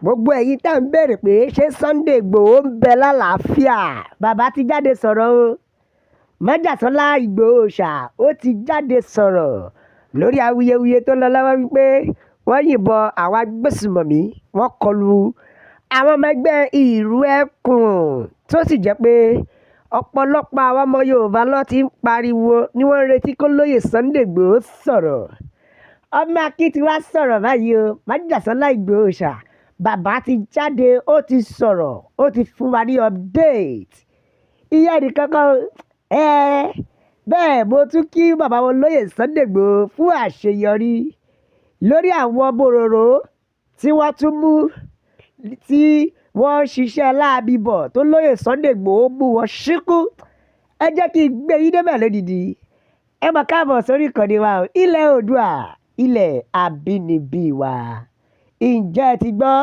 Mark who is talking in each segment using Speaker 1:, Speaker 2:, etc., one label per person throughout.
Speaker 1: Gbogbo ẹ̀yin tá à ń béèrè pé ṣé Sunday Ìgbòho ń bẹ lálàáfíà, bàbá ti jáde sọ̀rọ̀ o. Májàsọ́lá Ìgbòho ṣá, ó ti jáde sọ̀rọ̀ lórí awuyewuye tó lọ lọ́wọ́ wípé wọ́n yìnbọn àwọn agbésùmọ̀mí, wọ́n kọlu àwọn ọmọ ẹgbẹ́ Ìrù Ẹkùn, tó sì jẹ́ pé ọ̀pọ̀lọpọ̀ àwọn ọmọ Yorùbá ló ti ń pariwo ní wọ́n ń retí kó lóye Sunday Ìgbòho sọ̀rọ̀. Ọmọ Akin ti wá sọ̀rọ̀ báyìí o. Májàsọ́lá Ìgbòho ṣá, bàbá ti jáde, ó ti sọ̀rọ̀, ó ti fún wa ní update. Ìyá ẹnìkan kan ẹ bẹ́ẹ̀, mo tún kí bàbá wọn lóyè Sunday Ìgbòho fún àṣeyọrí lórí àwọn bòròró tí wọ́n tún mú, tí wọ́n ń ṣiṣẹ́ láabi bọ̀, tó lóyè Sunday Ìgbòho mú wọn ṣíkú. Ẹ jẹ́ kí n gbé yín débẹ̀ lódìdí. Ẹ máa káàbọ̀ sórí ìkànnì wa o, Ilẹ̀ Oòduà, ilẹ̀ àbínibí wa. Ǹjẹ́ ẹ ti gbọ́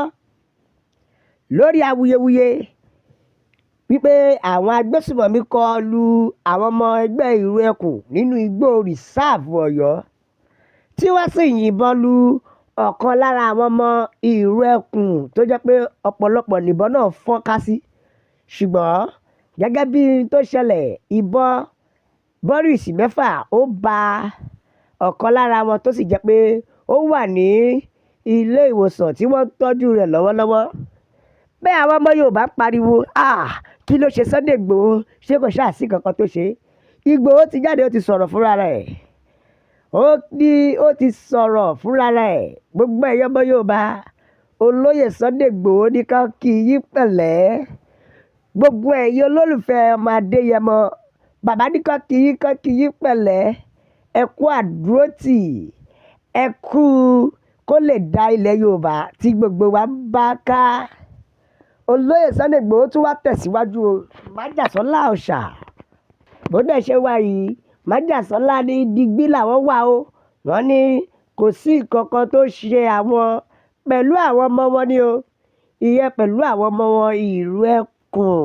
Speaker 1: lórí awuyewuye wípé àwọn agbésùmọ̀mí kọ lu àwọn ọmọ ẹgbẹ́ Ìrù Ẹkùn nínú igbó Reserve Ọ̀yọ́, tí wọ́n sì yìnbọn lu ọ̀kan lára àwọn ọmọ Ìrù Ẹkùn, tó jẹ́ pé ọ̀pọ̀lọpọ̀ níbọn náà fọ́n ká sí? Ṣùgbọ́n gẹ́gẹ́ bí n tó ṣẹlẹ̀, ìbọn Boris 6 ó ba ọ̀kan lára wọn, tó sì jẹ́ pé ó wà ní ilé ìwòsàn tí wọ́n ń tọ́jú rẹ̀ lọ́wọ́lọ́wọ́. Bẹ́ẹ̀ àwọn ọmọ Yorùbá ń pariwo, "Ah, kí ló ṣe Sunday Ìgbòho? Ṣé kò ṣáà sí kankan tó ṣe?" Ìgbòho ti jáde, ó ti sọ̀rọ̀ fúnra rẹ̀. Ó ní ó ti sọ̀rọ̀ fúnra rẹ̀. Gbogbo ẹ̀yọ́ ọmọ Yorùbá, olóyè Sunday Ìgbòho ní ká kí yín pẹ̀lẹ́. Gbogbo ẹ̀yin olólùfẹ́ ọmọ Adéyẹmọ, bàbá ní ká kí yín, ká kí yín pẹ̀lẹ́. Ẹ kú àdúrótì, ẹ kú kó lè dá ilẹ̀ Yorùbá tí gbogbo wa ń bá ká. Olóyè Sunday Ìgbòho tún wá tẹ̀síwájú o. Májàsọ́lá ọ̀ṣà, bó dẹ̀ ṣe wà yìí, Májàsọ́lá ní digbí làwọn wà o. Wọ́n ní kò sí nǹkan kan tó ṣe àwọn pẹ̀lú àwọn ọmọ wọn ni o, ìyẹn pẹ̀lú àwọn ọmọ wọn Ìrù Ẹkùn.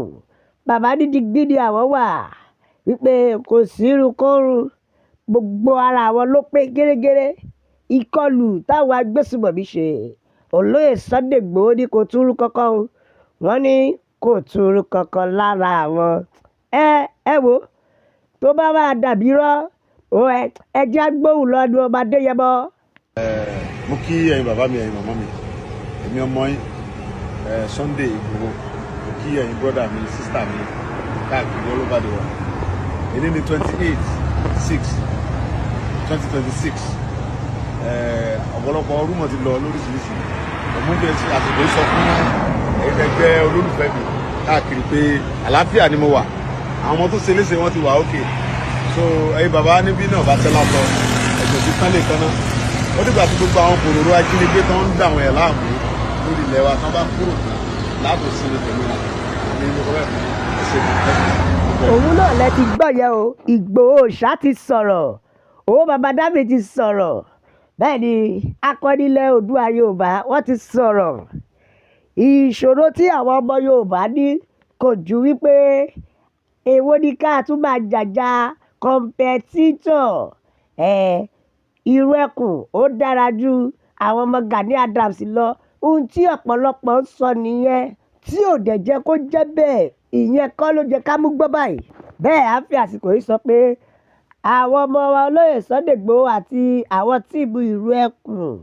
Speaker 1: Bàbá ní digbí ni àwọn wà, wípé kò sí irunkórun, gbogbo ara àwọn ló pé gérégéré. Ìkọlù táwọn agbésùmọ̀mí ṣe, olóyè Sunday Ìgbòho ní kò túrú kankan o. Wọ́n ní kò túrú kankan lára àwọn. Ẹ wo, tó bá máa dàbí rọ́ ẹ, ẹ jẹ́ agbóhùn lọ́dún ọba Adéyẹmọ.
Speaker 2: Mo kí ẹ̀yin bàbá mi, ẹ̀yin màmá mi, èmi ọmọ yín Sunday Igboho. Mo kí ẹ̀yin brother mi, sister mi káàkiri all over the world. Èní ní 28/6/2026. Ọ̀pọ̀lọpọ̀ rumour ti lọ lóríṣiríṣi. Òmùn fi àsìkò sọ fún ẹ̀yin ẹgbẹ́ olólùfẹ́ mi káàkiri pé àlàáfíà ni mo wà. Àwọn ọmọ tó ṣe léṣe, wọ́n ti wà ókè. So ẹ̀yin bàbá níbí náà bá tẹ́lá sọ ẹ̀jọ̀ sí tán lè kan náà. Ó dìgbà tí gbogbo àwọn bòròró ajínigbé tó ń dà àwọn ẹ̀ láàmú lórí ilẹ̀ wa tán bá kúrò tán láàbò sinmi pẹ̀lú wọn ní mo kọ́ bẹ́ẹ̀ fún ẹsẹ̀ mi.
Speaker 1: Òun náà lẹ ti gbọ́ yẹn o. Ìgbòho ṣá ti sọ̀rọ̀, òun bàbá dábì ti sọ̀rọ̀. Bẹ́ẹ̀ ni akọ́nilẹ̀ Oòduà Yorùbá, wọ́n ti sọ̀rọ̀. Ìṣòro tí àwọn ọmọ Yorùbá ní kò ju wípé èwo ni ká tún máa jàjà competitor ẹ̀. Ìrù Ẹkùn ó dára ju àwọn ọmọ Gani Adams lọ. Ohun tí ọ̀pọ̀lọpọ̀ ń sọ nìyẹn, tí ò dẹ̀ jẹ́ kó jẹ́ bẹ́ẹ̀. Ìyẹn kọ́ ló jẹ́ ká mú gbọ́ báyìí. Bẹ́ẹ̀ á fi àsìkò yìí sọ pé àwọn ọmọ wa, olóyè Sunday Igboho àti àwọn team Ìrù Ẹkùn,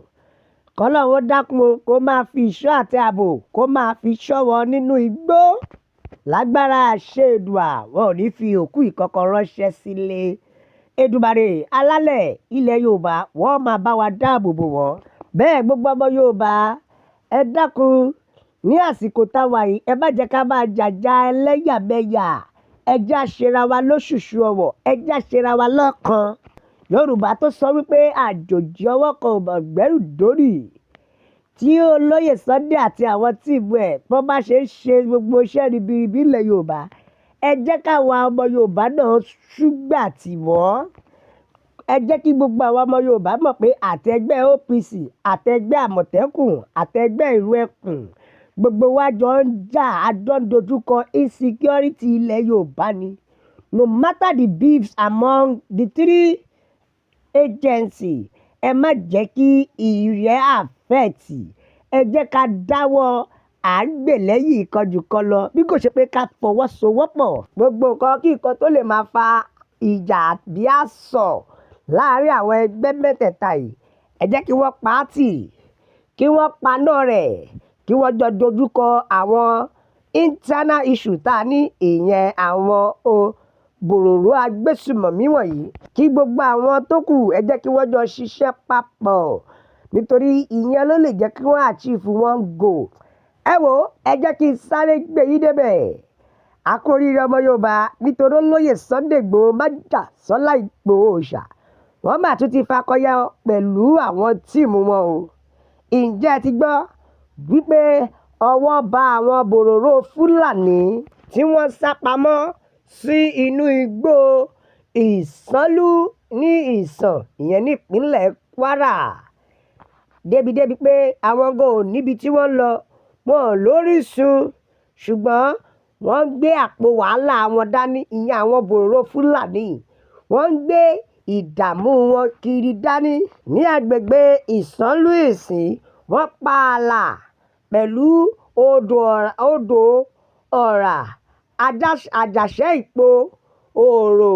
Speaker 1: kọ́lọ́run dákun o, kó máa fi ìṣọ́ àti ààbò, kó máa fi ṣọ́ wọn nínú igbó. Lágbára àṣẹ Èdùà, wọn ò ní fi òkú ìkọ̀kọ̀ ránṣẹ́ sílé. Èdùmàrè alálẹ̀ ilẹ̀ Yorùbá, wọ́n máa bá wa dáàbò bò wọ́n. Bẹ́ẹ̀ gbogbo ọmọ Yorùbá, ẹ dákun, ní àsìkò táwa yìí, ẹ má jẹ́ ká máa jàjà ẹlẹ́yàmẹ̀yà. Ẹ jẹ́ á ṣera wa lóṣùṣù ọwọ̀, ẹ jẹ́ á ṣera wa lọ́kan. Yorùbá tó sọ wípé àjòjì ọwọ́ kan ò mọ̀ gbẹ́rù dórí, tí olóyè Sunday àti àwọn team ẹ̀ bọ́n bá ṣe ń ṣe gbogbo iṣẹ́ ribiribi ilẹ̀ Yorùbá, ẹ jẹ́ káwa ọmọ Yorùbá náà ṣùgbà tì wọ́n. Ẹ jẹ́ kí gbogbo àwọn ọmọ Yorùbá mọ̀ pé àtẹgbẹ́ OPC, àtẹgbẹ́ Àmọ̀tẹ́kùn, àtẹgbẹ́ Ìrù Ẹkùn, gbogbo wa jọ ń jà, a jọ ń dojúkọ insecurity ilẹ̀ Yorùbá ni. No matter the beefs among the three agency, ẹ má jẹ́ kí ìrẹ́ affect. Ẹ jẹ́ ká dáwọ́ à ń gbè lẹ́yìn ìkọjù kan lọ, bí kò ṣe pé ká fọwọ́sowọ́pọ̀. Gbogbo nǹkan kí nǹkan tó lè máa fa ìjà bí àsọ̀ láàárín àwọn ẹgbẹ́ mẹ́tẹ̀ẹ̀ta yìí, ẹ jẹ́ kí wọ́n pa á tì, kí wọ́n paná rẹ̀, kí wọ́n jọ dojúkọ àwọn internal issue tá a ní, ìyẹn àwọn o bòròró agbésùmọ̀mí wọ̀nyí, kí gbogbo àwọn tó kù, ẹ jẹ́ kí wọ́n jọ ṣiṣẹ́ papọ̀, nítorí ìyẹn ló lè jẹ́ kí wọ́n achieve one goal. Ẹ wo, ẹ jẹ́ kí n sáré gbé yín débẹ̀. A kú oríire, ọmọ Yorùbá, nítorí olóyè Sunday Igboho Májàsọ́lá Ìgbòho Òòṣà, wọ́n mà tún ti fakọyọ pẹ̀lú àwọn team wọn o. Ǹjẹ́ ẹ ti gbọ́ wípé ọwọ́ bá àwọn bòròró Fúlàní tí wọ́n sá pamọ́ sí inú igbó Ìsànlú ní Ìsàn, ìyẹn nípínlẹ̀ Kwara, débìdébí pé àwọn gan ò níbi tí wọ́n ń lọ, wọn ò lórísun, ṣùgbọ́n wọ́n ń gbé àpò wàhálà wọn dání, ìyẹn àwọn bòròró Fúlàní, wọ́n ń gbé ìdààmú wọn kiri dání ní agbègbè Ìsànlú Ìsìn? Wọ́n pààlà pẹ̀lú odò Ọ̀rá, Àjàṣẹ́ Ìpo, Òrò,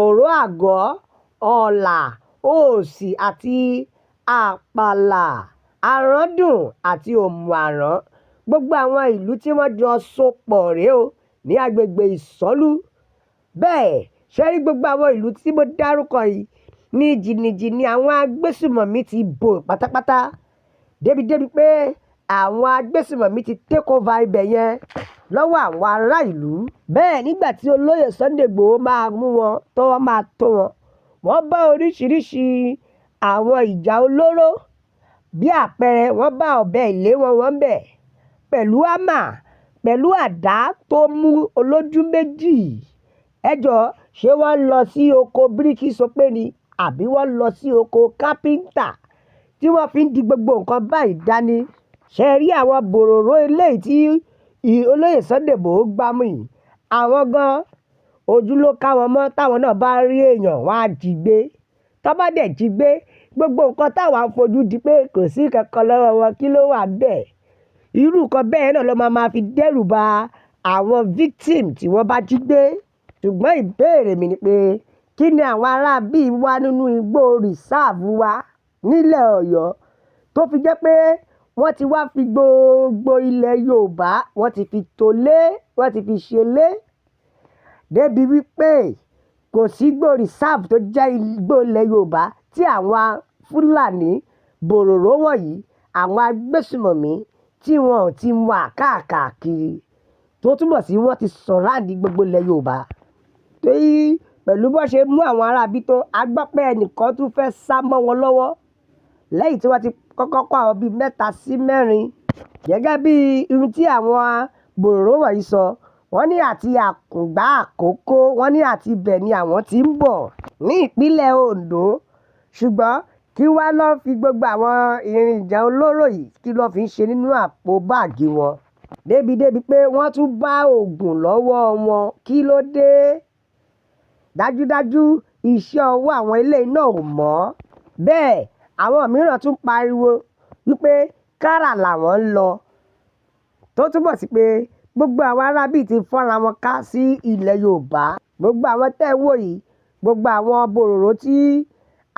Speaker 1: Òró Àgọ́, Ọ̀là, Òsì àti Àpàlà, Àràndùn àti Òmù-àrán. Gbogbo àwọn ìlú tí wọ́n jọ so pọ̀ rèé o ní agbègbè Ìsànlú. Bẹ́ẹ̀ ṣe rí, gbogbo àwọn ìlú tí mo dárúkọ yìí ní jìnnìjìnnì àwọn agbésùmọ̀mí ti bò pátápátá, débìdébí pé àwọn agbésùmọ̀mí ti take over ibẹ̀ yẹn lọ́wọ́ àwọn ará ìlú. Bẹ́ẹ̀ nígbà tí olóyè Sunday Igboho máa mú wọn, tọ́wọ́ máa tó wọn, wọ́n bá oríṣiríṣi àwọn ìjà olóró. Bí àpẹẹrẹ, wọ́n bá ọ̀bẹ ìléwọ́ wọn ńbẹ̀, pẹ̀lú hámà, pẹ̀lú àdá tó mú olójú méjì. Ẹ jọ̀ọ́, ṣé wọ́n lọ sí oko bíríkì sọpé ni, àbí wọ́n lọ sí oko kápẹ́ńtà tí wọ́n fi ń di gbogbo nǹkan báyìí dání? Ṣé ẹ rí àwọn bòròró eléyìí tí olóyè Sunday Igboho gbámú yìí? Àwọn gan ojú ló ká wọn mọ́. Táwọn náà bá rí èèyàn, wọ́n á jí gbé. Tọ́ bá dẹ̀ jí gbé, gbogbo nǹkan táwa ń fojú di pé kò sí kankan lọ́wọ́ wọn, kí ló wà bẹ́ẹ̀? Irú nǹkan bẹ́ẹ̀ náà ló máa ma fi dẹ́rù ba àwọn victim tí wọ́n bá jí gbé. Ṣùgbọ́n ìbéèrè mi ni pé, kí ni àwọn ará bíi wá nínú igbó reserve wa nílẹ̀ Ọ̀yọ́ tó fi jẹ́ pé wọ́n ti wá fi gbogbo ilẹ̀ Yorùbá, wọ́n ti fi tolé, wọ́n ti fi ṣelé, débi wípé kò sí igbó reserve tó jẹ́ igbó ilẹ̀ Yorùbá tí àwọn Fúlàní bòròró wọ̀nyí, àwọn agbésùmọ̀mí, tí wọn ò ti wà káàkiri, tó túmọ̀ sí wọ́n ti surround gbogbo ilẹ̀ Yorùbá? Torí pẹ̀lú bó ṣe mú àwọn ará bí tó, a gbọ́ pé ẹnìkan tún fẹ́ sá mọ́ wọn lọ́wọ́ lẹ́yìn tí wọ́n ti kọ́kọ́ kó àwọn bíi mẹ́ta sí mẹ́rin. Gẹ́gẹ́ bí irun tí àwọn bòròró wọ̀nyí sọ, wọ́n ní àti Àkùngbá Àkókó, wọ́n ní àti ibẹ̀ ni àwọn tí ń bọ̀ ní ìpínlẹ̀ Ondo. Ṣùgbọ́n kí wá lọ́ fi gbogbo àwọn irin ìjà olóró yìí, kí ló fi ń ṣe nínú àpò báàgì wọn, débìdébí pé wọ́n tún bá oògùn lọ́wọ́ wọn? Kí ló dé? Dájúdájú, iṣẹ́ ọwọ́ àwọn eléyìí náà ò mọ́. Bẹ́ẹ̀ àwọn mìíràn tún pariwo wípé Kárà làwọn ń lọ, tó túmọ̀ sí pé gbogbo àwọn aráabí ti fọ́nra wọn ká sí ilẹ̀ Yorùbá. Gbogbo àwọn tẹ́ ẹ wò yìí, gbogbo àwọn bòròró tí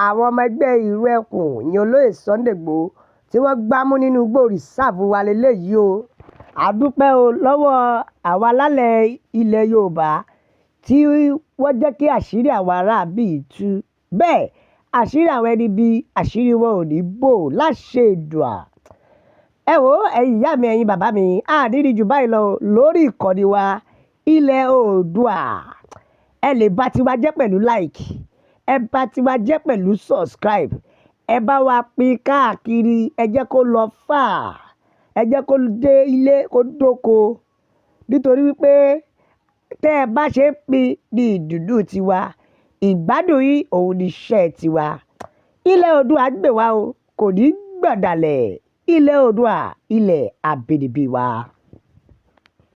Speaker 1: àwọn ọmọ ẹgbẹ́ ìlú ẹkùn, ìyẹn olóyè Sunday Igboho, tí wọ́n gbámú nínú igbó reserve wa lélẹ́yìí o. A dúpẹ́ o lọ́wọ́ àwọn alálẹ̀ ilẹ̀ Yorùbá tí wọ́n jẹ́ kí àṣírí àwọn aráabí yìí tú. Bẹ́ẹ̀ àṣírí àwọn ẹni bí àṣírí wọn ò ní bò láṣẹ Èdùà. Ẹ wo, ẹ̀yin ìyá mi, ẹ̀yin bàbá mi, a ní rí jù báyìí lọ lórí ìkànnì wa Ilẹ̀ Oòduà. Ẹ lè bá tiwa jẹ́ pẹ̀lú like, ẹ bá tiwa jẹ́ pẹ̀lú subscribe, ẹ bá wa pín káàkiri, ẹ jẹ́ kó lọ fà, ẹ jẹ́ kó dé ilé kó dóko, nítorí wípé tẹ́ ẹ bá ṣe ń pín ní ìdùnnú tiwa, ìgbádùn yín òun ní iṣẹ́ tiwa. Ilẹ̀ Oòduà gbè wá o, kò ní gbọ̀dàlẹ̀. Ilẹ̀ Oòduà, ilẹ̀ àbínibí wa.